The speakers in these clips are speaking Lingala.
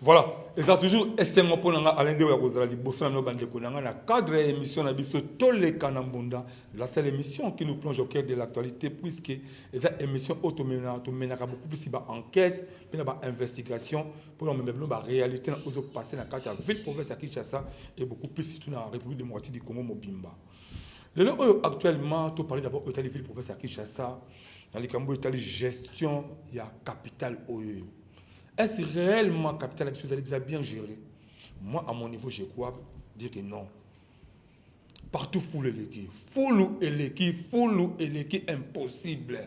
Voilà, eza toujours esengo mpo na nga Alain Deo ya kozala liboso na bino bandeko na nga na cadre ya émission na biso Toleka na Mbunda, la seule émission qui nous plonge au cœur de l'actualité, puisque eza émission oyo tomenaka beaucoup plus ba enquête mpe na ba investigation mpo na komema bino ba réalité na oyo ezopasse na kati ya ville province ya Kinshasa et beaucoup plus surtout na République démocratique du Congo mobimba. Lelo oyo actuellement toparle d'abord oyo etali ville province ya Kinshasa na likambo oyo etali gestion ya capitale oyo. Est-ce réellement capitale na biso ezali biza bien géré? Moi, à mon niveau, je crois dire que non. Partout fulu eleki, fulu eleki, fulu eleki, impossible.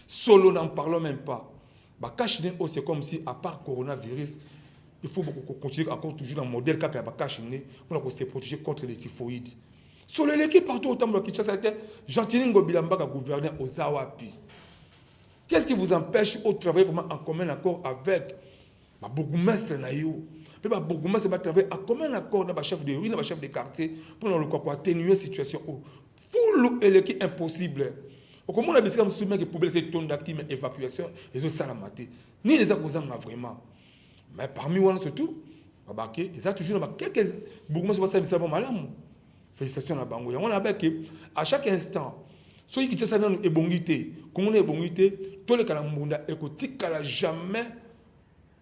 Solo, n'en parlons même pas. Bacache-nez oyo, c'est comme si à part coronavirus, il faut beaucoup continuer encore toujours dans modèle kaka ya bacache-nez mpona kose protéger contre les typhoïdes. Solo eleki partout. Otambola Kinshasa te. Gentiny Ngobila Mbaka, gouverneur, oza wapi? Qu'est-ce qui vous empêche au travailler vraiment en commun accord avec babourgmestre na yo, mpe babourgmestre batravaille en commun accord na bachef de rue, na bachef de quartier, mpona luka koatténuer situation oyo? Fulu eleki, impossible. Okomona bisika mosusu meke poubelle esi etondaki, mais évacuation ezosalama te. Nini eza kozanga vraiment? Mais parmi wana surtout babake, eza toujours na baquelques bourgmestre basala misala malamu. Félicitation na bango. Yango na bake à chaque instant, soki Kinshasa nanu ebongi te, Kongo na ebongi te, Toleka na Mbunda ekotikala jamais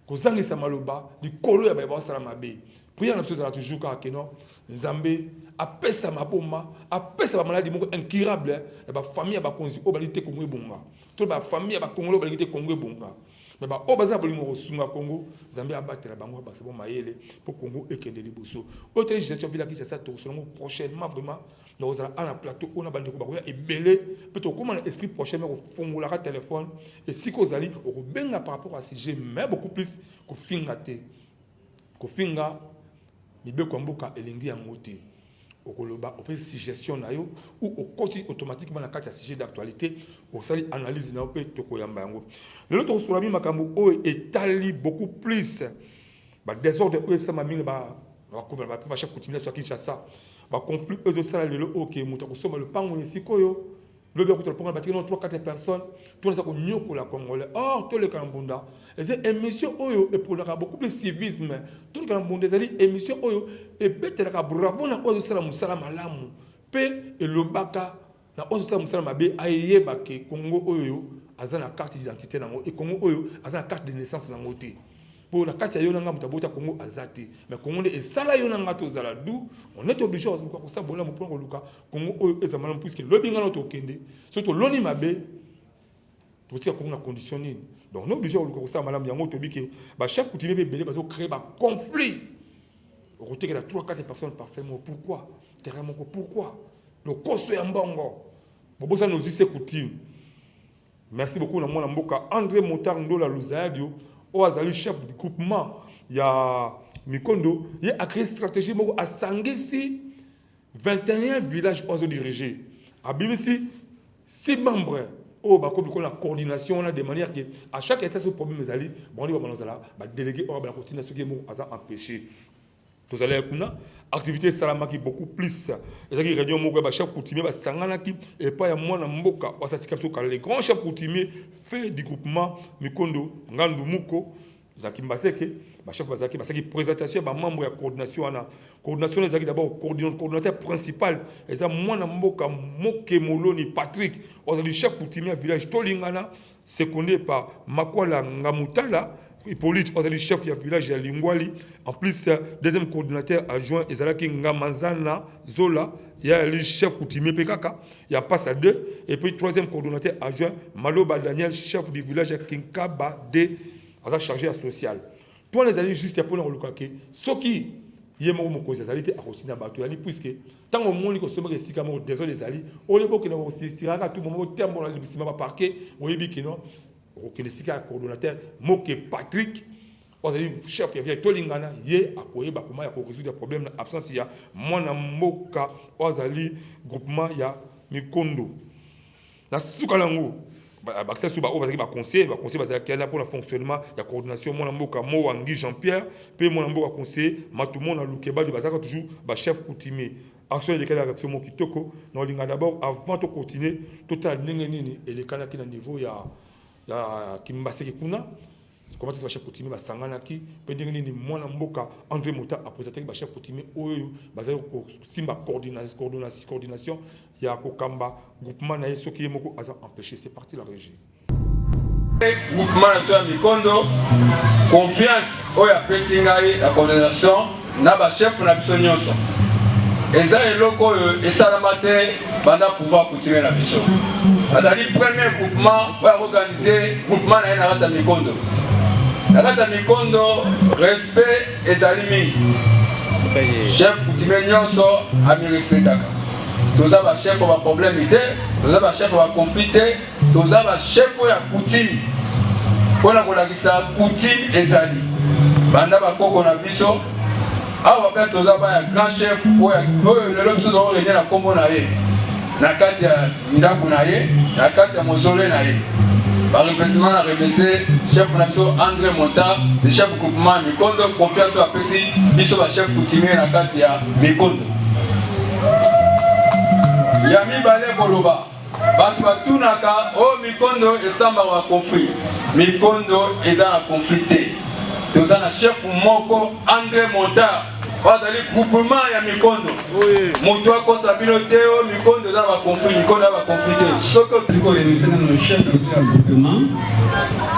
kozangisa maloba likolo ya baye basala mabe. Prière na biso ezala toujours kaka keno Nzambe apesa maboma, apesa bamaladi moko incurable na bafamille ya bakonzi oyo balingi te Kongo ebonga, to bafamille ya bakongolo oyo balingi te Kongo ebonga. Me baoyo baza na bolingo kosunga Kongo, Nzambe abatela bango, abakisa bango mayele mpo Kongo ekende liboso. Oyo tali gestion ville ya Kinshasa, tokosala yango prochainement vraiment. Nakozala a na plateau oyo na bandeko bakoya ebele, mpe tokóma na esprit prochainement kofungolaka telefone. Esika ozali, okobenga par rapport à sujet, mais beaucoup plus kofinga te. Kofinga, mibeko ya mboka elingi yango te. Okoloba, opesi suggestion na yo ou okoti automatiquement na kati ya sujet d'actualité, osali analyse na yo mpe tokoyamba yango. Lelo tokosola mi makambo oyo etali beaucoup plus badésordre oyo esama mingi bachef coutumier ya Kinshasa, baconflit oyo ezosala lelo. Oyo ke moto akosomba lopango na esika oyo, lobi akuta lopango batiki no 3 4 personnes. Tona eza konyokola Congolais. Or Toleka na Mbunda eza émission oyo eprodaka beaucoup plus civisme. Toleka na Mbunda ezali émission oyo ebetelaka bravo na oyo azosala mosala malamu, mpe elobaka na oyo azosala mosala mabe, ayebake Kongo oyo aza na carte d'identité nango e Kongo oyo aza na carte de naissance nango te. Mpo na kati ya yo na nga, moto abota Kongo aza te, mais Kongo nde esala yo na nga tozala. Du on est obligé kosala bolamu mpona koluka Kongo oyo eza malamu, puisque lobi nga na tokende. Soki toloni mabe, totika Kongo na condition nini? Donc on est obligé koluka kosala malamu. Yango tobi ke bachef coutumier mpe ebele bazocréer baconflit. Okotekela 3 4 personnes parcelle moko, pourquoi? Terrain moko, pourquoi? Lokoso ya mbongo, bobosana nos us et coutumes. Merci beaucoup na mwana mboka André Motard Ndola Luzayadio oyo azali chef du groupement ya Mikondo. Ye acréé stratégie moko, asangisi 21 village oyo azodirige, abimisi 6 membres oyo bakomi likolo na coordination wana, de manière que à chaque instant soki problème ezali, bango nde babana kozala badélégué oyo bana kotinda soki ye moko aza empêché. Tozalaki kuna, activité esalamaki beaucoup plus. Ezalaki réunion moko ya bachef coutumier, basanganaki epai ya mwana mboka basatika biso kala, le grand chef coutumier fait du groupement Mikondo Ngandu Muko, ezalaki Mbaseke. Bachef bazalaki, basalaki présentation ya bamembre ya coordination wana. Coordination wana ezalaki d'abord coordinateur principal eza mwana mboka Moke Moloni Patrick oyo azali chef coutumier ya village Tolingana, secondé par Makwala Ngamutala Hippolyte oyo azali chef ya village ya Lingwali. En plus, deuxième coordinateur adjoint ezalaki Ngamazana Zola, ye ali chef coutumier mpe kaka ya Mpasa 2. Et puis troisième coordonnateur adjoint, Maloba Daniel, chef du village ya Kinkaba d, aza chargé ya social. To wana ezali juste mpona koluka ke soki ye moko mokonzi azali te, akotinda bato yali, puisque ntango omoni kosombaka esika moko, désordre ezali, olie bokende kosistiraka tu momo otambola nsima baparquet, oyebi kino okokende esika ya coordonnateur Moke Patrick oyo azali chef ya village Tolingana. Ye akoyeba koma ya korésoudre problème na absence ya mwana mboka oyo azali groupement ya Mikondo. Na suka nango, bakisa so baoyo bazalaki baconseiller. Baconseiller bazalaki wana mpona fonctionnement ya coordination: mwana mboka Mowangi Jean Pierre mpe mwana mboka conseiller Matumona Lukebali, bazalaka toujours bachef coutumier. Action elekali, action moko kitoko. Na olinga d'abord, avant tocontinue, totala ndenge nini elekanaki na niveau ya Kimbaseke kuna. Comment est-ce que bachef coutumier basanganaki mpe ndenge nini mwana mboka André Mota apresentaki bachef coutumier oyo bazali kosimba coordination ya kokamba groupement na ye soki ye moko aza empêché? C'est parti, la régie. Groupement na biso ya Mikondo, confiance oyo apesi ngai ya coordination na bachef na biso nyonso eza eloko oyo esalama te banda pouvoir coutumier na biso. Azali premier groupement oyo aorganize groupement na ye na kati ya Mikondo. Na kati ya Mikondo, respect ezali mingi. Chef coutumier nyonso amirespectaka. Toza bachef ya baproblème te, toza bachef ya baconflit te, toza bachef oyo ya coutume mpona kolakisa coutume ezali banda bakoko na biso. Awa place toza ba ya grand chef oyo lelo biso tokorenie na nkombo na ye, na kati ya ndako na ye, na kati ya mausolée na ye. Baremerciement, na remercie chef na biso André Montar, le chef groupement ya Mikondo, confiance oyo apesi biso bachef coutumier na kati ya Mikondo. Ya mibale, koloba bato batunaka oyo Mikondo esambaka baconflit. Mikondo eza na conflit te. Toza na chef moko, André Montar, oyo azali groupement ya Mikondo. Moto akosa bino te oyo Mikondo eza na baconflit. Mikondo ya baconflit te. Soki Tikoremercie nano chef na biso ya groupement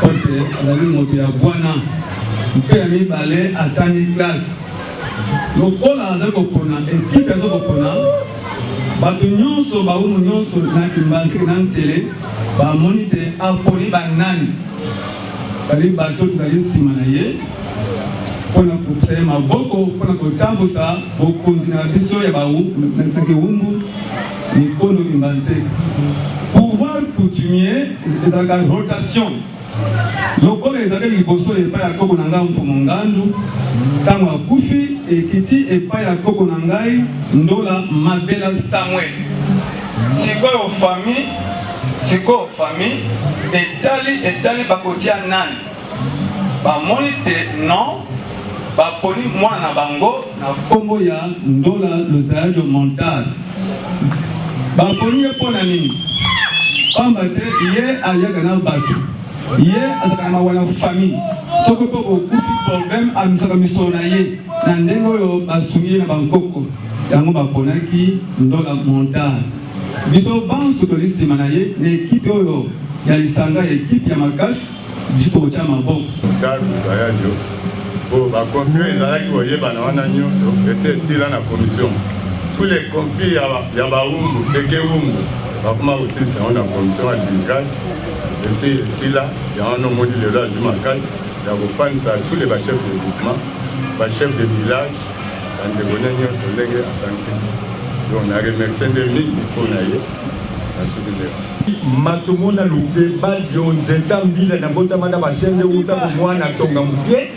po te azali moto ya bwana, mpe ya mibale, atangi classe. Lokola azali kopona ekipe, aza kopona bato nyonso, bawumbu nyonso na Kimbanseke na Nsele, bamoni te aponi banani bali bato tozali nsima na ye mpona kopesa ye maboko mpona kotambusa bokonzi na biso ya na kiwumbu Mikondo Kimbanseke. Pouvoir coutumier ezalaka rotation, lokola ezalaki liboso epai ya koko na ngai Mfumu Ngandu. Ntango akufi, ekiti epai ya koko na ngai Ndola Mabela Samuel. Sikoyo famille etali etali bakotia nani, bamoni te non, baponi mwana na bango na nkombo ya Ndola Luzayadio Montage. Baponi ye mpo na nini? Pamba te ye aliaka na bato, ye azalaka na mawa na famille. Soki mpe okufi, problème, amisaka misolo na ye na ndenge oyo basungi ye na bankoko. Yango baponaki Ndola Montage. Biso banso toli nsima na ye na ekipe oyo ya lisanga ya ekipe ya makasi jiko kotya maboko. Montard Luzayadio, po baconflit ezalaki koyebana wana nyonso esi esila na commission. Tous les conflits ya bawumbu teke wumbu bakoma kosilisa yango na commission arbitrage, esi esila. Yango wana omoni lelo azwi makasi ya kofandisa tous les bachef de groupement, bachef de village, bandeko ne nyonso, ndenge asangisi biso. Donc na remercie nde mingi mpo na ye nasuki nde. Matomona luke badio nzeta mbila na mbotama na basende wuta mwana tonga moke,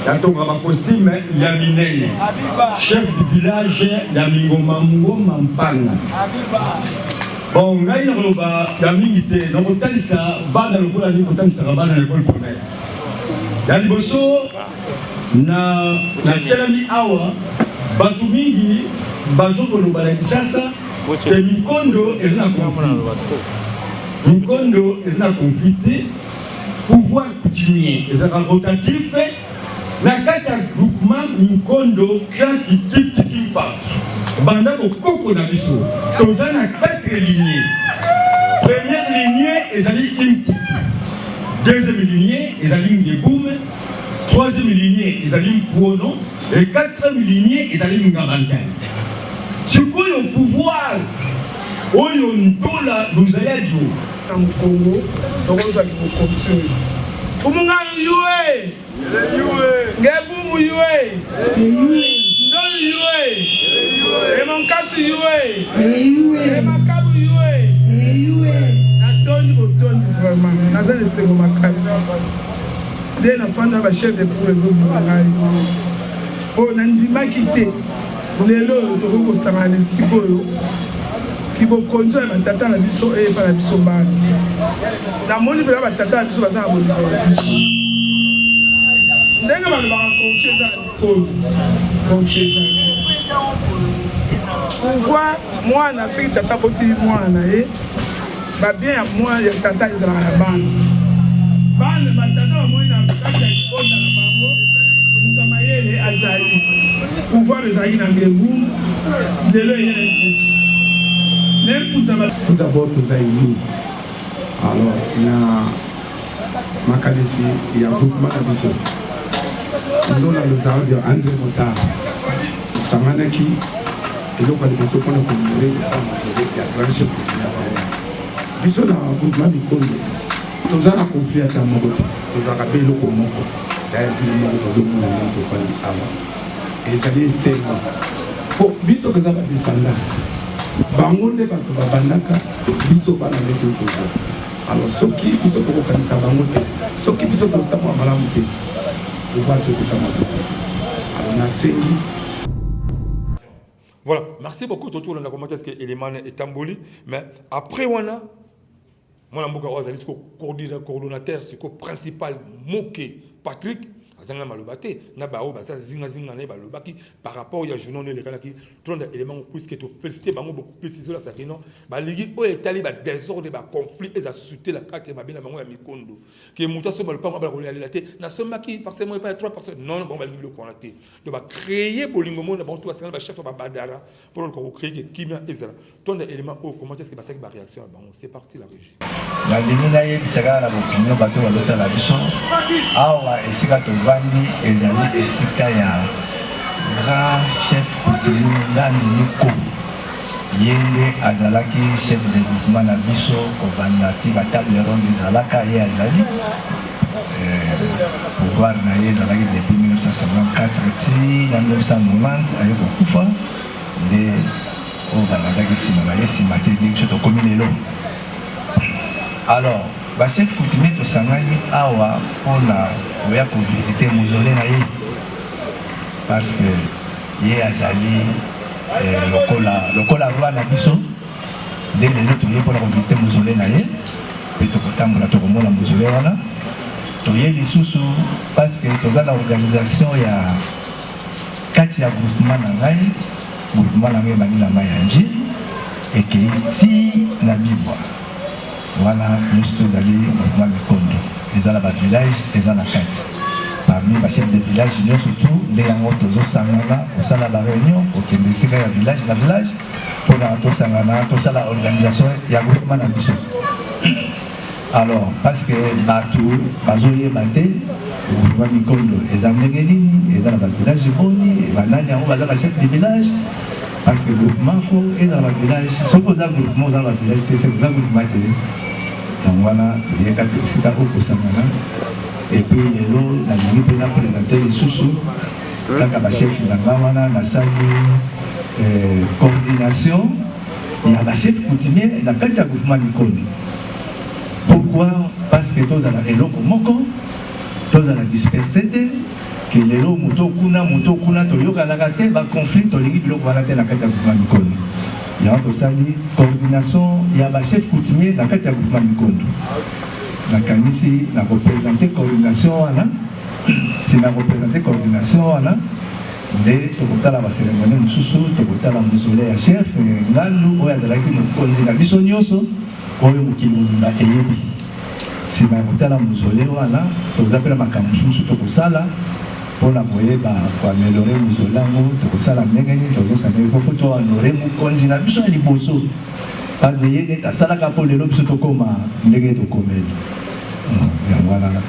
natonga bacostume ya minene, chef du village ya Mingoma Ngoma Mpanga. Bon, ngai nakoloba ya mingi te, nakotalisa bana lokola nini kotalisaka bana na ekole primaire. Ya liboso, na natelami awa, bato mingi bazokoloba na Kinshasa ke Mikondo eza na conflit. Mikondo eza na conflit te. Pouvoir coutumier ezalaka rotatif na kati ya groupement Mikondo clan Kikiti Kimpanzu. Banda bokoko na biso, toza na quatre lignée. Première lignée ezali Imputu, deuxième lignée ezali Ngebume, troisième lignée ezali Mpuono et quatrième lignée ezali Ngabantin. Sikoyo pouvoir oyo Ntola Luzayadio Na mokongo tokozwa bokonzi oyo. Fumu ngai yue, ngebumu yue, ndolu yue, emonkasi yue, emakabu yue. Natondi botondi vraiment, naza na esengo makasi nde nafanda na bachef de pour ezobima ngai mpo nandimaki te. Lelo oyo tokoki kosangana na esika oyo kibokonzi oyo ya batata na biso eyepa na biso bana. Namoni mpena batata na biso baza na bolingo na biso. Ndenge balobaka, conflit eza na mikolo, conflit eza pouvoir mwana. Soki tata aboti mwana na ye, babien ya mwana ya tata ezalaka ya bana. Bana batata bamoni na kati ya libota na bango moto ya mayele azali. Pouvoir ezalaki na Ngengu, lelo eye na Mputu. Na Mputu na Tout d'abord toza unis alors na makanisi ya groupement na biso Ndola Lozardio Andre Motard tosanganaki eloko ya liboso mpona kohonore kosala mausolée ya grand chef coutumier ya Bango. Biso na groupement Mikondo toza na conflit ata moko te, tozalaka mpe eloko moko. D'ailleurs bino moko bozomona ndenge tofandi awa, ezali esengo mpo biso toza ba descendants, bango nde bato babandaka, biso bana nde toyi kozwa. Alors soki biso tokokanisa bango te, soki biso totambola malamu te, pouvoir tokotambola te. Alors nasengi. Voilà, merci beaucoup Toto Olanda, comment est-ce que élément etamboli, mais après wana mwana mboka oyo azali siko coordonnateur siko principal Moke Patrick azanga maloba te na baoyo baza zingazinga na ye balobaki par rapport ya journée oyo elekanaki. Tolanda élément puisque tofélicité bango beaucoup plus. Ezolasaki non, balingi oyo etali badésordre, baconflit eza sute na kati ya mabe na bango ya mikondo, ke moto asomba lopango abala kolela te, nasombaki parcelle moko epai ya trois personnes. Non, bango balingi biloko wana te. Donc bacréer bolingo moko na bango to basangana, bachef ya babadara, mpona luka kocréer ke kimia ezala. Tolanda élément oyo, comment est-ce que basalaki baréaction ya bango. C'est parti, la régie. Nalingi nayebisa kaka na bopinion bato bazotala biso awa, esika tovandi ezali esika ya grand chef coutumier Ngandu Miko. Ye nde azalaki chef de groupement na biso kobanda ti batable ronde ezalaka. Ye azali pouvoir na ye ezalaki depuis 1954 ti na 1990, aye kokufa. Nde oyo balandaki nsima baye nsima te, nde biso tokomi lelo. Alors bachef coutumier tosangani awa mpona koya kovisite mausolée na ye, parce que ye azali lokola roi na biso. Nde lelo toye mpona kovisite mausolée na ye, mpe tokotambola, tokomona mausolée wana. Toye lisusu parce que toza na organisation ya kati ya groupement na ngai. Groupement na ngai ebandi na mai ya Njili, ekei ti na Bibwa. Wana nyonso to ezali groupement Mikondo, eza na bavillage eza na kati. Parmi bachef de village nyonso tu nde yango tozosangana kosala baréunion, kokende esika ya village na village mpona tosangana, tosala organisation ya groupement na biso. Alors parce que bato bazoyeba te groupement Mikondo eza ndenge nini, eza na bavillage boni, banani yango baza bachef de village, parce que groupement fo ezala bavillage. Soki oza groupement, oza na bavillage te, c'est oza groupement te. Yango wana toyekaki esika oyo kosangana. Et puis lelo nalingi mpe na présente lisusu kaka bachef na nga wana. Nasali coordination ya bachef coutumier na kati ya groupement Mikondo. Pourquoi? Parce que tozala eloko moko, tozala disperse te, ke lelo moto kuna, moto kuna, toyokanaka te, baconflit. Tolingi biloko wana te na kati ya groupement Mikondo. Yango tosali coordination ya bachef coutumier na kati ya groupement Mikondo. Nakanisi na koprésente coordination wana. Nsima ya koprésente coordination wana nde tokotala bacérémonie mosusu, tokotala mausolée ya chef Ngandu oyo azalaki mokonzi na biso nyonso, oyo mokili mobimba eyebi. Nsima ya kotala mausolée wana, toza mpe na makambo mosusu tokosala mpona koyeba koaméliorer mausolée yango. Tokosala ndenge nini, tozosala ndenge po tohonorer mokonzi na biso ya liboso, parce que ye nde asalaka mpo lelo biso tokóma ndenge tokomeli. Yango wana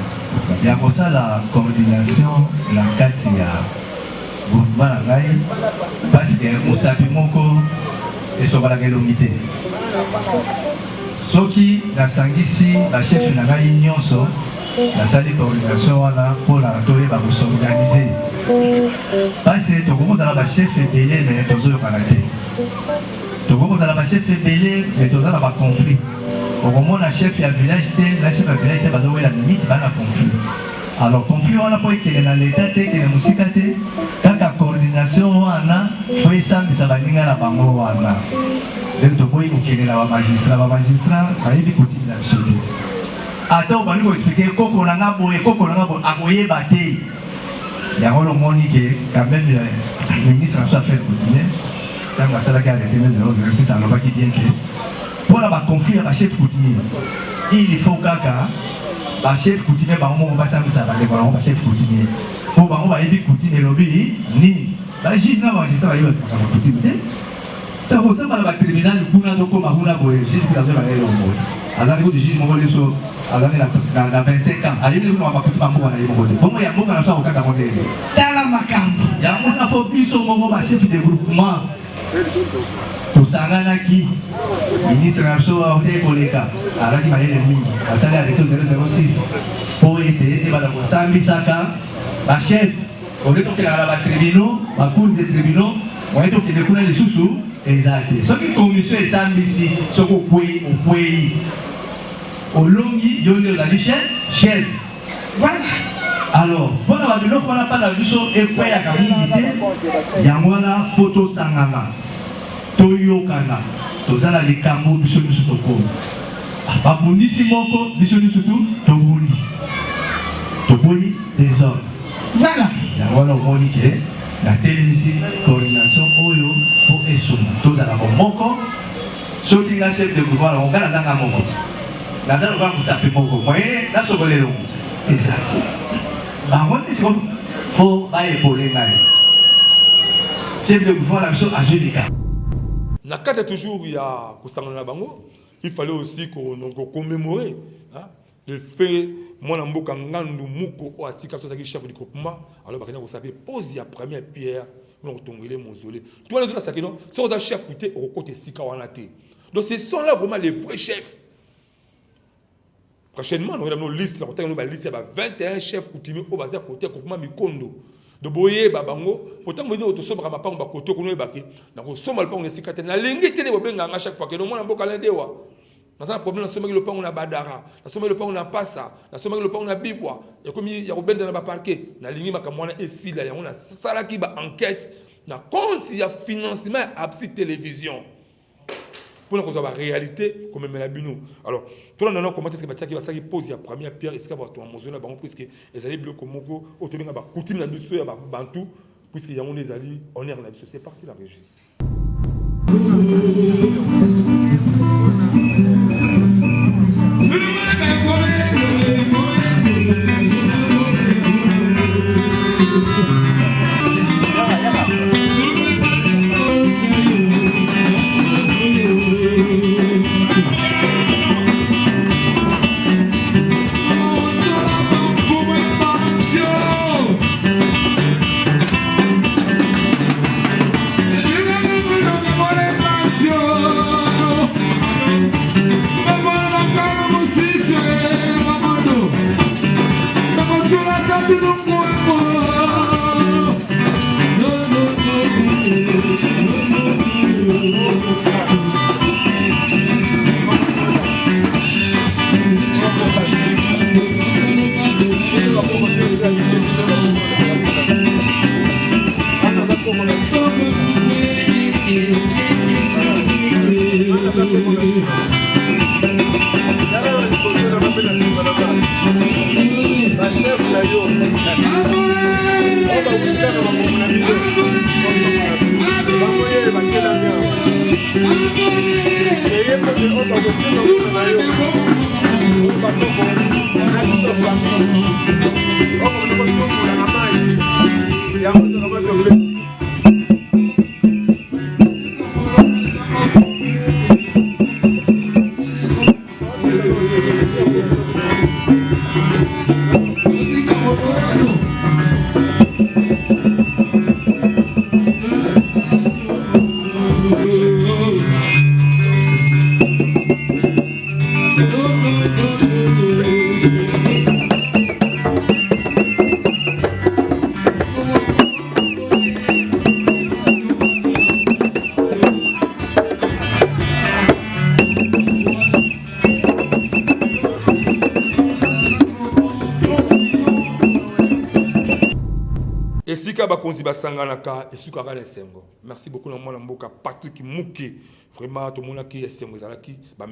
ya kosala coordination na kati ya groupement na ngai, parce que mosapi moko esokolaka elongi te. Soki nasangisi bachef na ngai nyonso, nasali coordination wana mpona toyeba kos'organiser, parce que tokoki kozala bachef ebele mais tozoyokana te, tokoki kozala bachef ebele mais toza na baconflit. Okomona chef ya village te na chef ya village te bazowela limite, bana conflit. Alors conflit wana, mpo ekende na leta te, ekende mosika te, kaka coordination wana po esambisa baninga na bango wana. Nde toboyi kokende na bamagistrat. Bamagistrat bayebi kotinda biso te. Ata obandi koexpliquer koko na nga boye, koko na nga boye, akoyeba te. Yango lomoni ke quand même ministre na biso affaire coutumière, ntango asalaki arrêté 006, alobaki bien ke mpona baconflit ya bachef coutumier, il faut kaka Ba chef coutumier bango moko basambisa bandeko na bango ba chef coutumier mpo bango bayebi coutume elobi nini. Ba juge na magistrat bayebi makambo ya coutume te. Ntango kosamba na batribunal kuna tokóma kuna boye juge kutu azoyeba eloko moko te. Azali kutu juge moko liso azali na 25 ans ayebi kutu makambo ya coutume ya mboka na ye moko te. Bongo ya mboka na biso akokata yango ndenge nini? Tala makambo. Yango wana fo biso moko ba chef de groupement Tosanganaki, ministre na biso autaki koleka azalaki mayele mingi, asali arrete 006 mpo ete ebanda kosambisaka ba chef olie tokendaka na ba tribunaux, ba cours de tribunaux, moyen tokende kuna lisusu eza te. Soki commission esambisi, soki okwei okwei, olongi yo nde ozali chef chef. Voilà. Alors, mpo na babiloko wana mpa na biso ekweyaka mingi te, yango wana mpo tosangana, toyokana, toza na likambo biso nyonso tokomi. Babundisi moko, biso nyonso tu tobundi, toboyi desordre. Voilà. Yango wana omoni ke natelemisi coordination oyo mpo esunga tozala bomoko. Soki nga chef de groupement yango nga naza nga moko naza lokola mosapi moko moyen nasokola elongo eza te bango nde sikoyo fo baepole ngai chef de groupement na biso azwi likambo. Na kati ya toujours ya kosangana na bango, il fallait aussi ko commemorer le fait mwana mboka Ngandu Muko oyo atika biso azalaki chef du groupement, alors bakenda kosala mpe pose ya première pierre mpona kotongela ye mausolée. To wana ezolakisa ke non, soki oza chef te okokota esika wana te. Donc ce sont là vraiment les vrais chefs. Prochainement, nous avons liste, nous avons liste ya ba 21 chefs coutumiers oyo baza kote ya groupement Mikondo. Donc boyeba bango, pourtant boyeba tosombaka mapango ba kote kuna oyeba ke nakosomba lopango na esika te, nalingi te nde bobenga nga chaque fois ke no mwana mboka Alain Dewa. Naza na problème, nasombaki lopango na Badara, nasombaki lopango na Pasa, nasombaki lopango na Bibwa, ekomi ya kobenda na ba parquet. Nalingi makambo wana esila, yango nasalaki ba enquête na compte ya financement ya Absi Television mpona kozwa ba réalité komemela bino. Alors tolanda na comment est-ce que batiaki basalaki pose ya première pierre esika bato ya mozoli na bango, puisque ezali biloko moko oyo tobenga ba coutume na biso ya ba bantu, puisque yango nde ezali honneur na biso. C'est parti la régie. Esika bakonzi basanganaka esukaka na esengo. Merci beaucoup na mwana mboka Patrick Muke. Vraiment tomonaki esengo ezalaki ba.